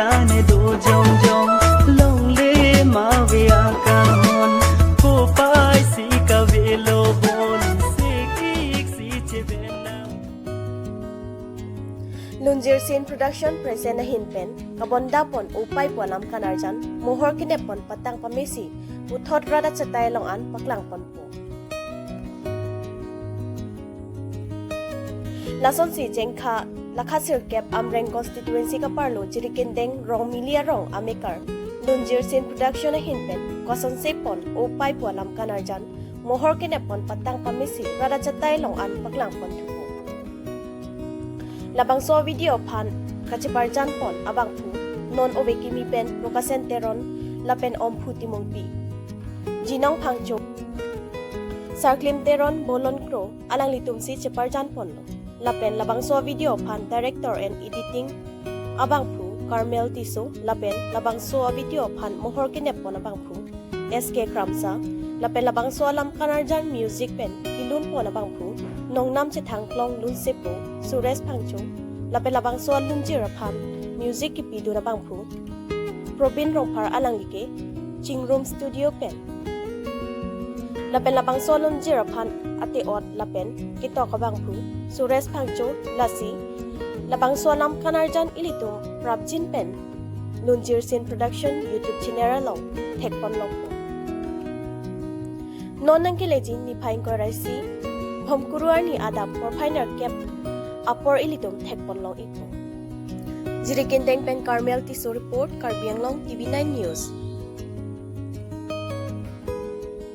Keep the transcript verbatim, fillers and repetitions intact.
Ane do jongjong, longle mave akahon, kopai si kavelo bon, sik ik si chebenam. Lunjir Scene Production present ahin pen kabondapon, opaipo alam kanarjan, mohor keneppon patang pamesi, puthot rat achetai along an paklangponpo. Lasonsi Jengkha lakha sirkep Amreng constituency kaparlo Jirikindeng Rongmili arong amekar Lunjir Scene Production ahin pen kosonsepon, opaipo alam kanarjan, mohor keneppon patang pamesi, rat achetai along an paklangponthupo. Labangso video aphan kacheparjanpon abangphu non ove kimi pen Prakasen Teron lapen Omphu Timungpi, Jinong Phangcho, Sarklim Teron, Bolon Kro, alanglitumsi cheparjanponlo. Lapen labangso video aphan director and editing abangphu Carmel Tisso, lapen labangso video aphan mohor keneppon abangphu S K Kramsa, lapen labangso alam kanarjan music pen kelunpon abangphu nongnam chethang klong lunsepo Suresh Phangcho, lapen labangso alunjir aphan music kepidun abangphu Probin Rongphar alangli ke Chingrum Studio pen. Lapen labangso alunjir aphan ate-ot lapen ketok abangphu Suresh Phangcho, lasi labangso alam kanarjan ilitum prapjin pen Lunjir Scene Production YouTube channel along thekponlongpo. Non nangkeleji niphai ingkoi ra isi Bhomkuru arni adap porphai nerkep apor ilitum thekponlong-ikpo. Jirikindeng pen Carmel Tisso report, Karbi Anglong T V nine News.